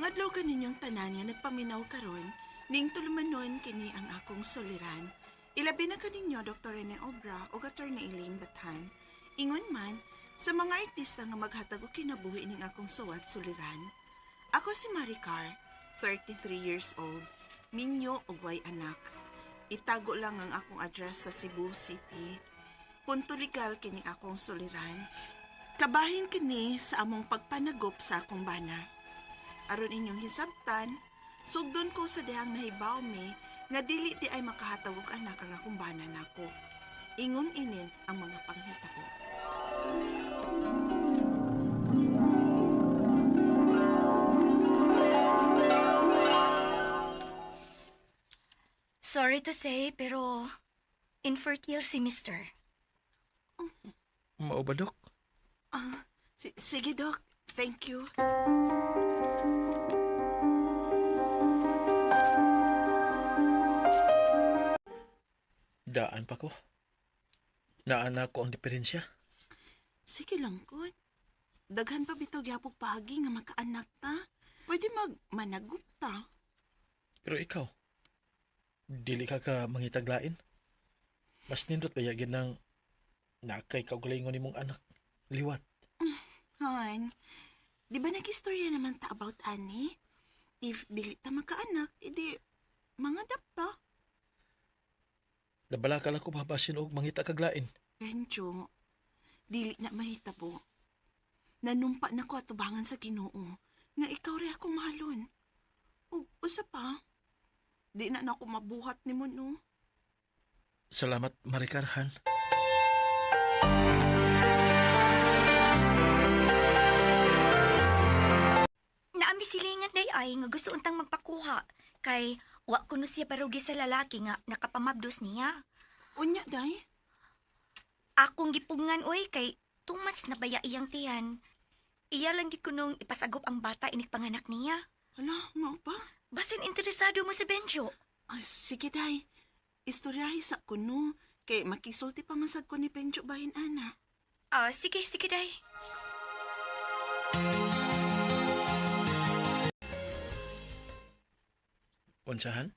Maayong adlaw kaninyong tanan nga nagpaminaw karon, ning tulumanon kini ang akong suliran. Ilabi na kaninyo Dr. Rene Obra ug Attorney Elaine Bathan. Ingon man sa mga artista nga maghatag og kinabuhi ning akong suwat suliran. Ako si Maricar, 33 years old, minyo ug way anak. Itago lang ang akong address sa Cebu City. Punto legal kini akong suliran. Kabahin kini sa among pagpanagop sa akong bana. Aron inyong hisabtan, sugdon ko sa dihang nahibaw mi nga dili di ay makahatag og anak ang akong bana nako. Ingon ini ang mga panghitabo. Sorry to say, pero infertile si Mister. Mao ba, Dok? Sige, Doc. Thank you. Daan pa ko. Naana ko ang diferensya. Sige lang ko. Daghan pa bitaw gyapog paagi nga makaanak ta. Pwede magmanagup ta. Pero ikaw, dili ka ka mangitaglain. Mas nindot ba yagin ng nakay kaugalingon nimong anak. Liwat. Han, di ba nag-istorya naman ta about ani? If dili ta makaanak, edi mga dapta. Nabalakal ako babasin og mangita kaglain. Benjo, dili na mahitabo. Nanumpa na ko atubangan sa Ginoo nga ikaw rin akong mahalon. Ug usa pa, di na nako mabuhat nimo no. Salamat, Maricarhan. Naami silingan day ay nga gusto untang magpakuha. Kay wa kuno siya parugi sa lalaki nga nakapamabdos niya. Unya day, Akong gipugngan oy kay 2 months na baya iyang tiyan. Iya lang gid kunong ipasagop ang bata inig panganak niya. hala, mao pa. Basin interesado mo sa Benjo. Ah, sige day, istoryahi sa kuno kay makisulti pa man sad ko ni Benjo bahin ana. Ah, sige, sige day. Unsahan?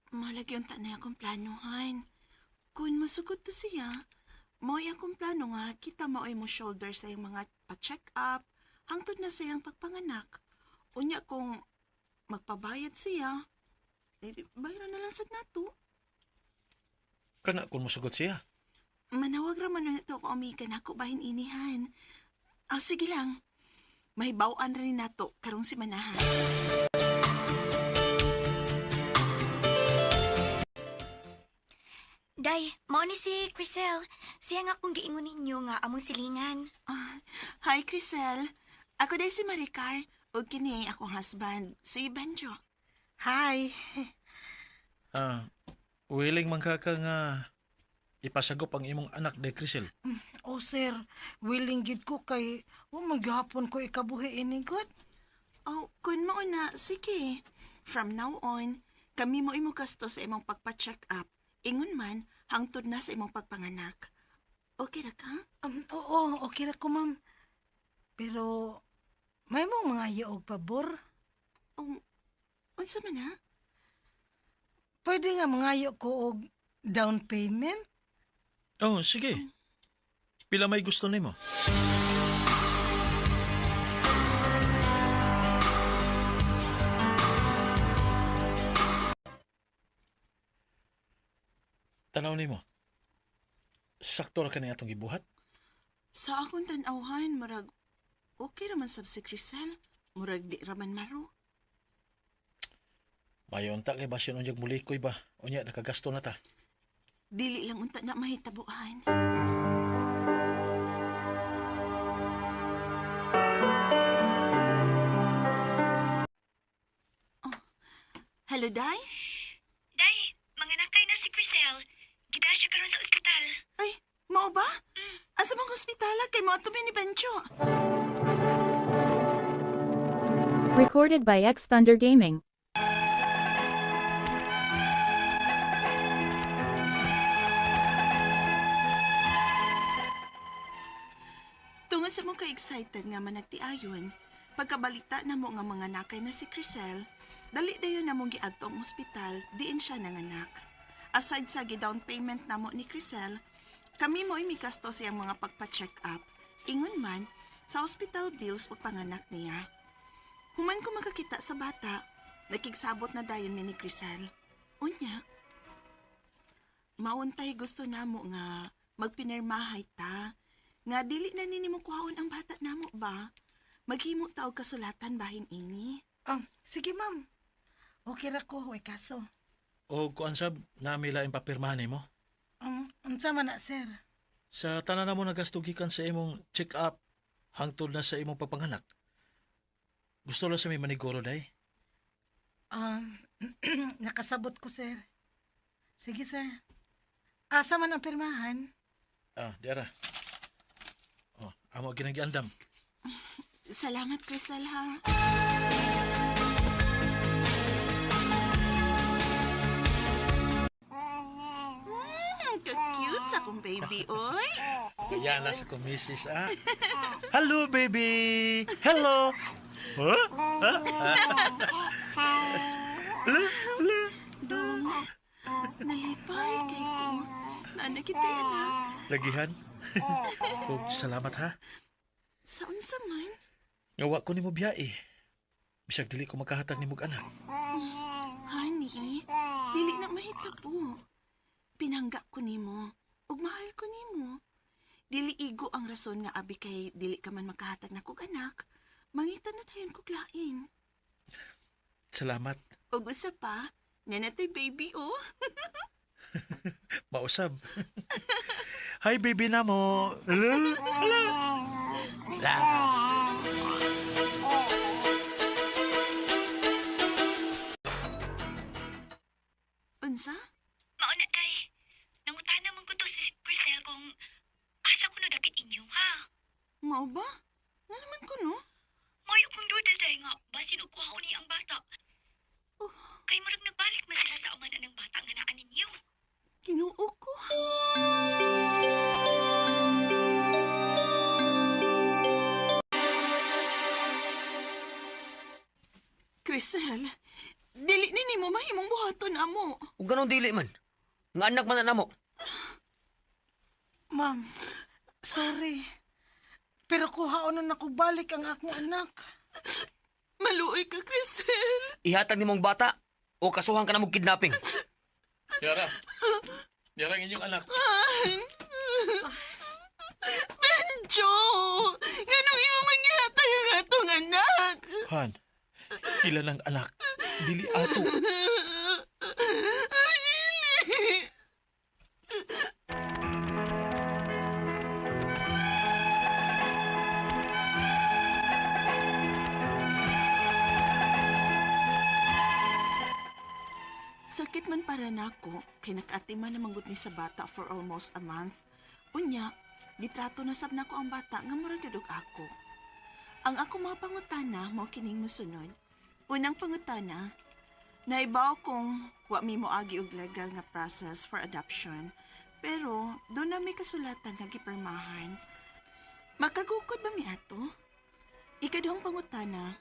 Malagi unta na akong planohan. Kung masugot to siya, mao'y akong plano nga kita mao'y mo shoulder sa iyang mga pa-check up, hangtod na sa iyang pagpanganak. Unya kung magpabayad siya, eh, bayaran na lang sad nato. Kana kung mosugot siya. Manawag ra man ito ko amiga nako bahin inihan. Ah, sige lang. Mahibaw-an ra ni nato karong si Manahan. Day, mao ni si Crisel. Siya nga akong giingon ninyo nga among silingan. Ah, hi, Crisel. Ako dahil si Maricar. Ug kini akong husband, si Benjo. Hi. Ah, willing man ka ka nga ipasagop ang imong anak de Crisel. Oh sir, willing gid ko kay o maghapon ko ikabuhi ini gud. Oh, kun mao na, sige. From now on, kami mo imo gasto sa imong pagpa-check up. Ingon man, hangtod na sa imong pagpanganak. Okay ra ka? Oo, okay ra ko ma'am. Pero may mong mga og pabor. Oh, unsa man na? Pwede nga mangayo ko og down payment? Oh, sige. Pila may gusto nimo? Tanaw nimo. Sakto ra kani atong gibuhat. Sa akong tan-awhan, murag okay ra man sab si Crisel. Murag di ra man maro. Mayon ta kay basin unyag mulikoy ba. Unya nakagasto na ta. Dili lang unta na mahitabuan. Oh, hello, Day? Day, mga nakay na si Crisel. Gida siya karon sa ospital. Ay, mao ba? Asa mong ospitala kay mo ato ni Benjo? Recorded by X Thunder Gaming. Tungod sa mong ka-excited nga managtiayon, Pagkabalita namo nga mga nakay na si Crisel, dali dayon namong giadto ang ospital, diin siya nanganak. Aside sa gi-down payment namo ni Crisel, kami mo'y migasto siyang mga pagpa-check up. Ingon man, sa hospital bills ug panganak niya. Human ko makakita sa bata, nakigsabot na dayon mi ni Crisel. Unya, mauntay gusto namo nga magpinirmahay ta, nga dili na nini mo kuhaon ang bata namo ba? Maghimo ta og kasulatan bahin ini. Sige, ma'am. Okay ra ko, way kaso. O kuan sab, nami laing papirmahan nimo. Unsa man na, sir? Sa tanan namo nagasto gikan sa imong check-up hangtod na sa imong pagpanganak. Gusto lang sa may maniguro day. Nakasabot ko, sir. Sige, sir. Asa man ang pirmahan? Ah, diara. Oh, amo ginagiandam. Salamat, Crisel, ha. Ka-cute sa akong baby, oy. Kaya na sa kumisis, ah. Hello, baby! Hello! Huh? Huh? Dong, nalipay kay ko. Naana kita, anak. Lagihan. Oh, salamat ha. Sa unsa man? Ngawa ko nimo biyae. Bisag dili ko makahatag nimo og anak. Honey, dili na mahitabo. Pinangga ko nimo, ug mahal ko nimo. Dili igo ang rason nga abi kay dili ka man makahatag na kog anak. Mangita na tayon kog lain. Salamat. Ug usa pa, nanatay baby oh. Mausab. Hi, baby na mo. Unsa? Mauna kay, nangutana man ko to si Crisel kung asa ko no dapit inyo ha. Mao ba? Nga naman ko no? Mayo kong duda day nga, basin og kuhaon niya ang bata. Oh. Kay murag nagbalik man sila sa amanan ng bata nga naa ninyo. Ginoo ko. Crisel, dili ni nimo mahimong buhaton amo. Ug ganong dili man. Nga anak man na namo. Ma'am, sorry. Pero kuhaon na ko balik ang akong anak. Maluoy ka, Crisel. Ihatag nimong bata o kasuhan ka na mong kidnapping. Yara. Yara ang inyong anak. Benjo! Nganong imo mangyahatag ang atong anak? Han, ilan ang anak? Dili ato. Dili. Sakit man para nako kay nakaatiman na manggod mi sa bata for almost a month. Unya, gitrato na sab nako ang bata nga murag gyud og ako. Ang ako mga pangutana mao kining mosunod. Unang pangutana, naibaw kong wa mi moagi og legal nga process for adoption, pero doon na may kasulatan nga gipirmahan. Makagukod ba mi ato? Ikaduhang pangutana,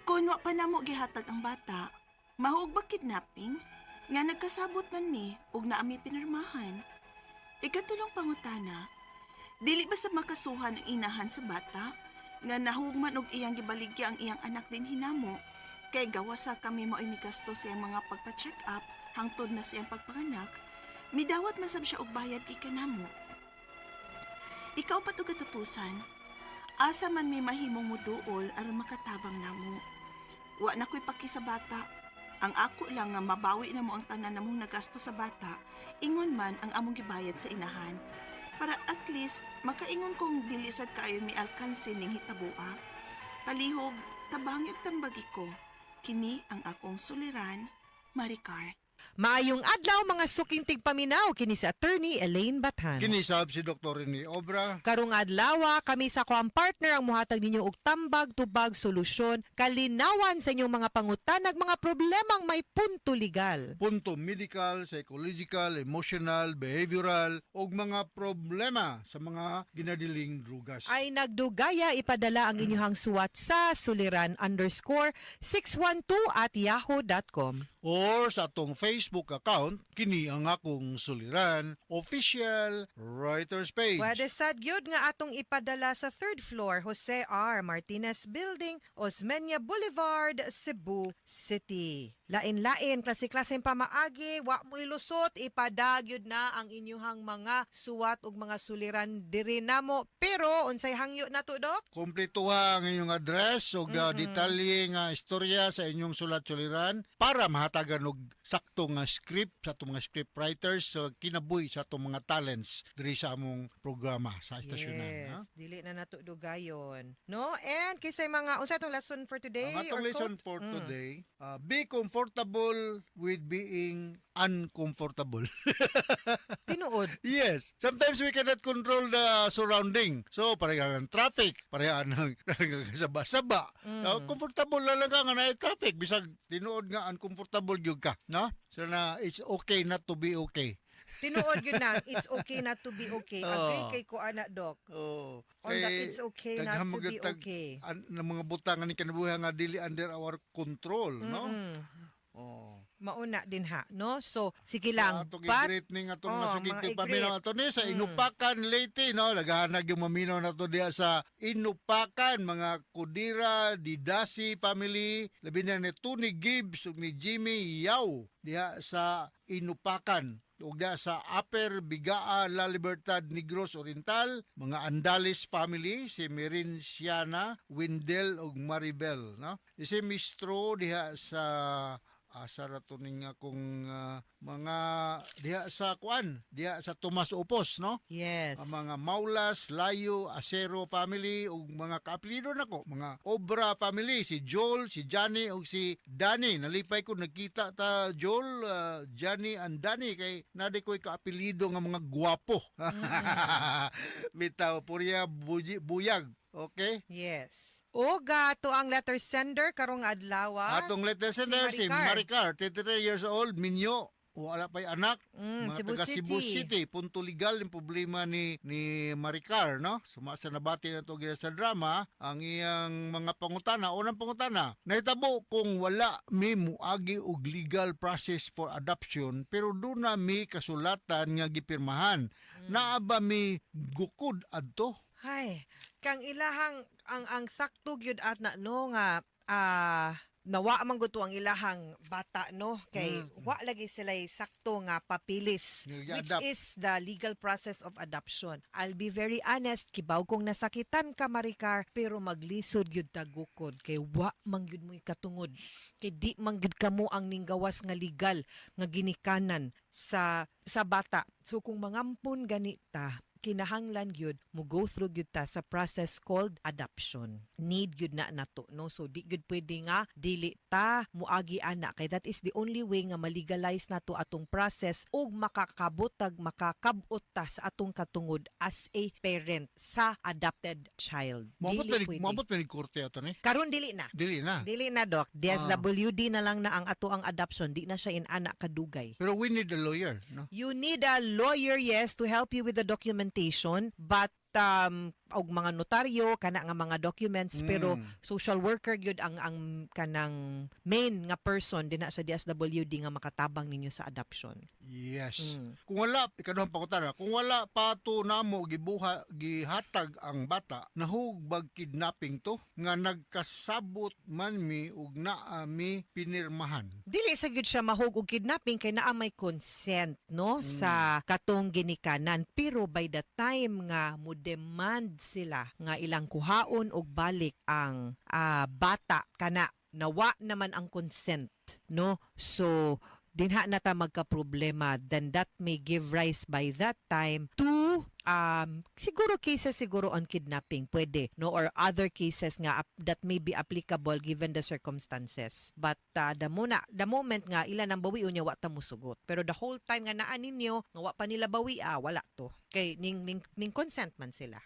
kung wa pa namo gihatag ang bata, mahuog ba kidnapping? Nga nagkasabot man mi ug naa mi pinirmahan. Ikatulong pangutana, dili ba sa makasuhan ang inahan sa bata? Nga nahugman og iyang gibaligya ang iyang anak din hinamo kay gawa sa kami mao'y migasto sa iyang mga pagpa-check up hangtod na sa iyang pagpanganak, midawat man sab siya og bayad gikan namo. Ikaw pa to katapusan, asa man may mahimong muduol aron makatabang namo. Wa na ko'y paki sa bata. Ang ako lang nga mabawi na mo ang tanan namong nagasto sa bata, ingon man ang among gibayad sa inahan. Para at least makaingon kong dili sad kaayo mi alkanse ning hitabua. Palihog, tabang yung tambagi ko. Kini ang akong suliran, Maricar. Maayong adlaw, mga suking tigpaminaw, kini si Attorney Elaine Bathan. Kini sab si Dr. Rene Obra. Karong adlaw, kami sa akoang partner ang muhatag ninyo og tambag, tubag, solusyon, kalinawan sa inyong mga pangutanag, mga problemang may punto legal. Punto medical, psychological, emotional, behavioral ug mga problema sa mga ginadiling drugas. Ay nagdugaya, ipadala ang inyong suwat sa suliran_612@yahoo.com. Or sa atong Facebook account, kini ang akong suliran official writers page. Pwede sad gyud nga atong ipadala sa third floor, Jose R. Martinez Building, Osmeña Boulevard, Cebu City. Lain-lain, klase-klaseng pamaagi, wa mo ilusot, ipadagyod na ang inyuhang mga suwat ug mga suliran diri namo. Pero unsay hangyo nato, Dok? Kompletuha ang inyong address ug detalye nga istorya sa inyong sulat suliran para mahatagan og sakto nga script sa atong mga script writers, so kinabuhi sa atong mga talents diri sa among programa sa istasyonan. Ha? Yes, dili na nato dugayon. No? And kinsay mga unsa atong lesson for today? Ang atong or lesson quote? for today, be comfortable with being uncomfortable. Tinuod. Yes. Sometimes we cannot control the surrounding. So, pareha ng traffic, pareha ng saba-saba. Comfortable na lang ka nga na traffic. Bisag tinuod nga uncomfortable gyud ka, no? So na it's okay not to be okay. Tinuod yun na, it's okay not to be okay. Agree Oo. kay ko ana, Doc. Oh. On the it's okay not to be okay. An, ng mga butang ni kinabuhi nga dili under our control, no? Oh. Mauna din ha, no? So, sige lang. Atong But, i-greet ning atong oh, mga sugig mga tigpaminaw i-greet. ato ni sa Inupakan, Leyte, no? Naghahanag yung maminaw nato diha sa Inupakan, mga Kudira, Didasi family, labi na ni Tony Gibbs ug ni Jimmy Yao diha sa Inupakan ug diha sa Upper Bigaa, La Libertad, Negros Oriental, mga Andales family, si Mirin Siana, Wendell ug Maribel, no? Si Mistro diha sa asa ra to ning akong mga diha sa kuan, diha sa Tomas Opos, no? Yes. Ang mga Maulas, Layo, Acero family ug mga kaapelyido nako, mga Obra family, si Joel, si Johnny ug si Danny. Nalipay ko nagkita ta Joel, Johnny and Danny kay nadi ko'y kaapelyido nga mga gwapo. Bitaw purya buyag. Okay? Yes. Oga, to ang letter sender karong adlaw. Atong letter sender si Maricar. Maricar, 33 years old, minyo, wala pa'y anak, mga Cebu taga Cebu City. City. Punto legal yung problema ni Maricar, no? Suma sa nabati na to gina sa drama, ang iyang mga pangutana, unang pangutana, nahitabo kung wala mi muagi og legal process for adoption, pero duna mi kasulatan nga gipirmahan. Naa ba mi gukod adto? Hay, kang ilahang ang sakto gyud at na no nga nawa man gud to ang ilahang bata, no, kay wa lagi sila sakto nga papilis, Nga which gi-adopt. is the legal process of adoption. I'll be very honest, kibaw kong nasakitan ka, Maricar, pero maglisod gyud ta gukod kay wa man gyud mo'y katungod. Kay di man gyud kamo ang ninggawas nga legal nga ginikanan sa bata. So kung mangampon gani ta, kinahanglan gyud mo go through gyud ta sa process called adoption. Need gyud na nato, no? So di gyud pwede nga dili ta muagi ana kay that is the only way nga malegalize nato atong process ug makakabutag makakabot ta sa atong katungod as a parent sa adopted child. Moabot Dili pa ni pwede. moabot pa ni korte ato ni. Karon dili na. Dili na. Dili na, Doc. DSWD na lang na ang ato ang adoption. Di na siya inana kadugay. Pero we need a lawyer, no? You need a lawyer, yes, to help you with the documentation, but og mga notaryo kana nga mga documents, pero social worker gyud ang kanang main nga person dinha sa DSWD nga makatabang ninyo sa adoption. Yes. Kung wala, ikaduhang pangutana, kung wala pa to namo gibuha gihatag ang bata, nahug bag kidnapping to nga nagkasabot man mi ug naa mi pinirmahan? Dili sa gyud siya mahug og kidnapping kay naa may consent, no, sa katong ginikanan, pero by the time nga mo demand sila nga ilang kuhaon og balik ang bata, kana nawa naman ang consent, no? So dinha na ta magka problema, then that may give rise by that time to Siguro cases siguro on kidnapping pwede, no, or other cases nga that may be applicable given the circumstances. But the moment nga ila nang bawion niya, wa ta musugot. Pero the whole time nga naa ninyo nga wa pa nila bawi, wala to. Kay ning consent man sila.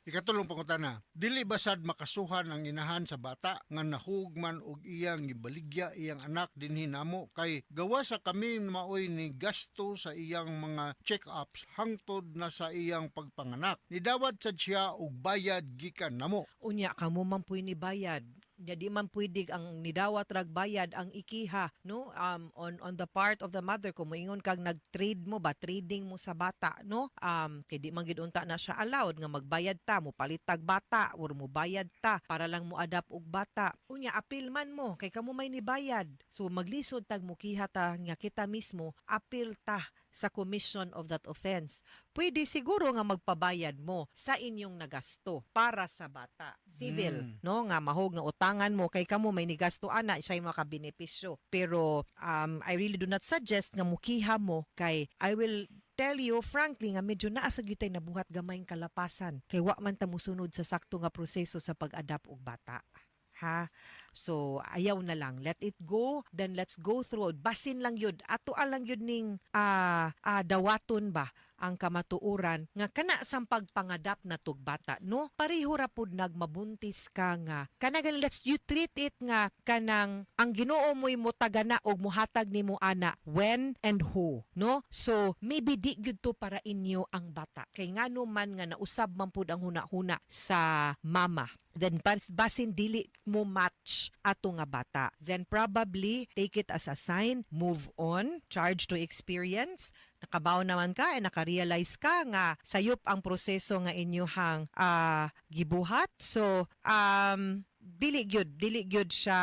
Ikatulong pangutana, dili ba sad makasuhan ang inahan sa bata nga nahugman og iyang gibaligya iyang anak dinhi namo kay gawa sa kami maoy ni gasto sa iyang mga check-ups hangtod na sa iyang pagpanganak? Nidawat sad siya og bayad gikan namo. Unya kamo man puy ni bayad. Nya di man pwede ang nidawat rag bayad ang ikiha, no, on the part of the mother kung moingon kag nag-trade mo ba, trading mo sa bata, no, kay di man gid unta na siya allowed nga magbayad ta mo palitag bata or mo bayad ta para lang mo adapt og bata. Unya apil man mo kay kamo may nibayad, so maglisod tag mukiha ta nga kita mismo apil ta sa commission of that offense. Pwede siguro nga magpabayad mo sa inyong nagasto para sa bata. Civil, no, nga mahog nga utangan mo kay kamo may nigasto ana, siya makabenepisyo. Pero I really do not suggest nga mukiha mo kay I will tell you frankly nga medyo naa sa gyud tay nabuhat gamayng kalapasan kay wa man ta mosunod sa sakto nga proseso sa pag-adapt og bata. Ha? So, ayaw na lang. Let it go. Then let's go through. Basin lang yun. Ato lang yun ning dawaton ba ang kamatuoran nga kana sang pagpangadap na tug bata, no, pareho ra pud nagmabuntis ka nga kana gani, let's you treat it nga kanang ang Ginoo mo'y motagana og muhatag nimo ana when and who, no? So maybe di gyud to para inyo ang bata kay ngano man nga nausab man pud ang huna-huna sa mama, then basin dili mo match ato nga bata, then probably take it as a sign, move on, charge to experience. Nakabaw naman ka eh, nakarealize ka nga sayop ang proseso nga inyuhang gibuhat. So dili gyud siya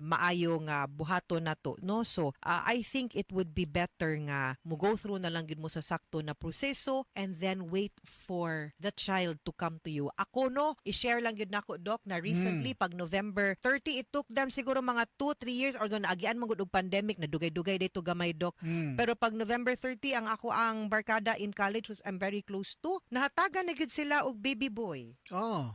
maayo nga buhaton nato, no? So I think it would be better nga mo go through na lang gyud mo sa sakto na proseso and then wait for the child to come to you. Ako, no, i-share lang gyud nako, doc, na recently pag November 30, it took them siguro mga 2 3 years or naagian man gud og pandemic na dugay-dugay dito gamay, doc. Pero pag November 30, ang ako ang barkada in college was I'm very close to, nahatagan na gyud sila og baby boy. Oh,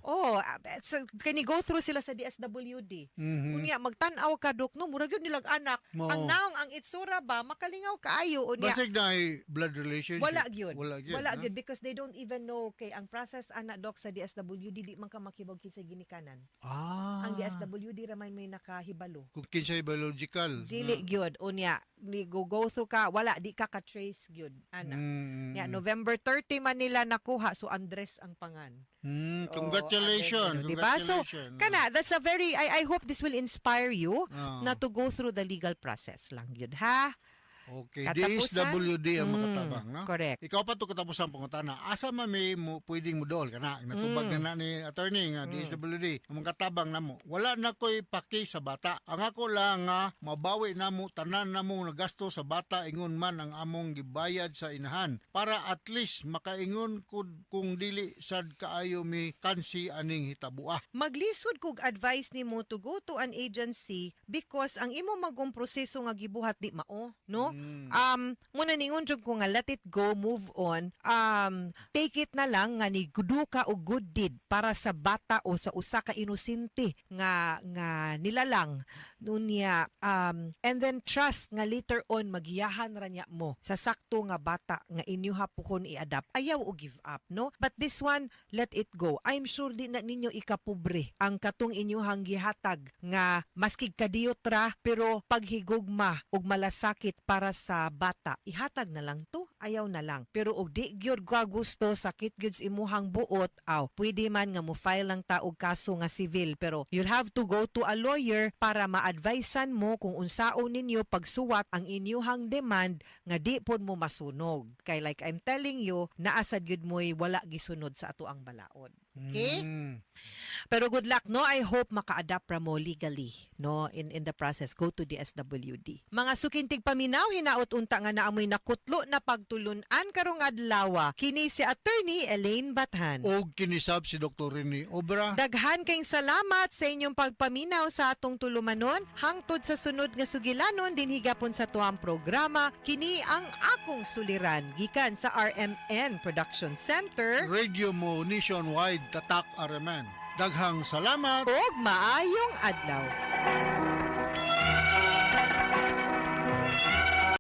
so, kani go through sila sa DSWD. Unya magtan-aw ka, dok, no, murag yun nilang anak. Mo. Ang naong, ang itsura ba, makalingaw kaayo unya. Basig na ay blood relationship. Wala gyud. Wala gyud. Wala Ha? gyud because they don't even know kay ang process ana, doc, sa DSWD, di man ka makibog kinsa ginikanan. Ang DSWD ra man may nakahibalo. Kung kinsay biological. Dili gyud. Unya ni go through ka, wala, di ka ka-trace gyud ana. Ya, November 30 man nila nakuha, so Andres ang pangan. Mm, Oh, congratulations. Andres, diba? So, Congratulations. kana, that's a very I hope this will inspire you na to go through the legal process lang yun, ha? Okay, Katapusan? DSWD ang makatabang, no? Correct. Ikaw pa to katapusan pangutana. Asa man may mo pwedeng mo dool kana natubag na na ni attorney nga DSWD ang makatabang namo. Wala na ko'y paki sa bata. Ang ako lang nga mabawi namo tanan namo nagasto sa bata ingon man ang among gibayad sa inahan para at least makaingon kud kung dili sad kaayo mi kansi aning hitabua. Maglisod kog advice nimo to go to an agency because ang imo magong proseso nga gibuhat di mao, no? Muna ningon jud ko nga let it go, move on. Take it na lang nga ni do ka og good deed para sa bata o sa usa ka inosente nga nilalang nunya, and then trust nga later on magiyahan ra niya mo sa sakto nga bata nga inyuha puhon i-adapt. Ayaw o give up, no? But this one, let it go. I'm sure di na ninyo ikapobre ang katong inyuhang gihatag nga maski kadiyot ra pero paghigugma ug malasakit para sa bata, ihatag na lang to, ayaw na lang. Pero og di gyud ka gusto, sakit gyud sa imuhang buot, aw, pwede man nga mo file lang ta og kaso nga civil, pero you'll have to go to a lawyer para ma-advisean mo kung unsaon ninyo pagsuwat ang inyuhang demand nga di pod mo masunog kay like I'm telling you, naa sad gyud mo'y wala gisunod sa ato ang balaod. Okay? Mm. Pero good luck, no? I hope maka-adopt ra mo legally, no? In the process, go to DSWD. Mga suking tigpaminaw, hinaot unta nga naamoy nakutlo na pagtulunan karong adlaw. Kini si Attorney Elaine Bathan. Og kinisab si Dr. Rene Obra. Daghan kayong salamat sa inyong pagpaminaw sa atong tulumanon. Hangtod sa sunod nga sugilanon dinhi gapon sa tuang programa, kini ang Akong Suliran gikan sa RMN Production Center. Radio mo nationwide, tatak RMN. Daghang salamat. Ug maayong adlaw.